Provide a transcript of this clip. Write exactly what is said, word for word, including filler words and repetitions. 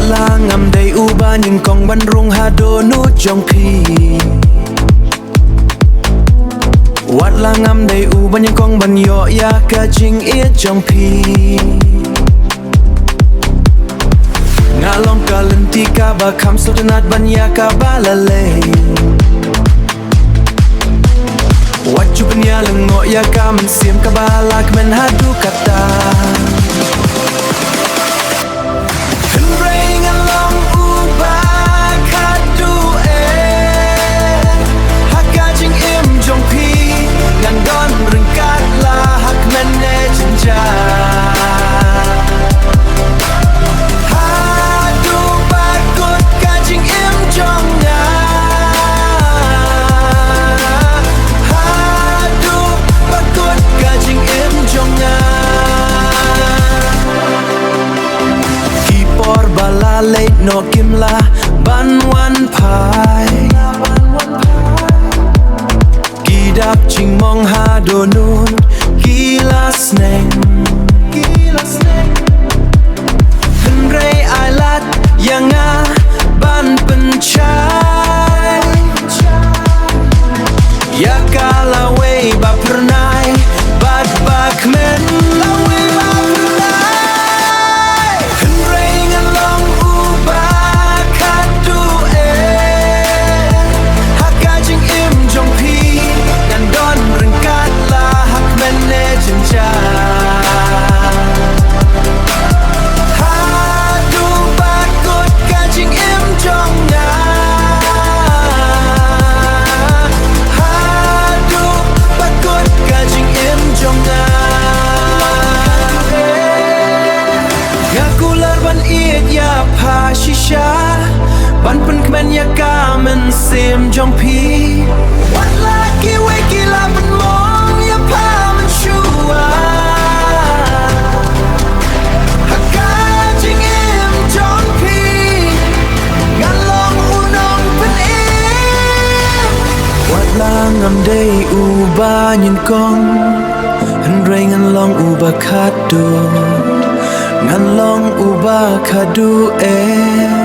La ngam dei uba nyngkong ban rung ha dohnud jong phi. Wat la ngam dei uba nyngkong ban ïoh ïa ka jingïeit jong phi. Nga long ka lynti kaba kham sngewtynnat ban ïa kaba la leh. Wat ju pynïaleh noh ïa ka mynsiem kaba la kmen haduh katta. Hynrei ngan long uba khadduh eh. Ha ka jingim jong phi ngan don ryngkat la ha kmen ne jynjar. Haduh ba kut ka jingim jong nga. Haduh ba kut ka jingim jong nga. Ki por ba la leit noh kim lah ban wan phai. Ki dap jingmong ha dohnud ki la sneng. Hynrei ai lad ïa nga ban pynshai ïa ka lawei ba phyrnai bad ba kmen. Lawei ba phyrnai. Hynrei ngan long uba khadduh eh. Ha ka jingim jong phi ngan don ryngkat la ha kmen ne jynjar. Haduh ba kut ka jingim jong nga. Haduh ba kut ka jingim jong nga. Nga kular ban ïeit ïa pha shisha, ban pynkmen ïa ka mynsiem jong phi. Wat la kiwei ki la pynmong ïa pha mynshuwa. Ha ka jingim jong phi ngan long u nongpynim. Wat la ngam dei uba nyngkong, hynrei ngan long uba khadduh. Ngan long uba khadduh eh.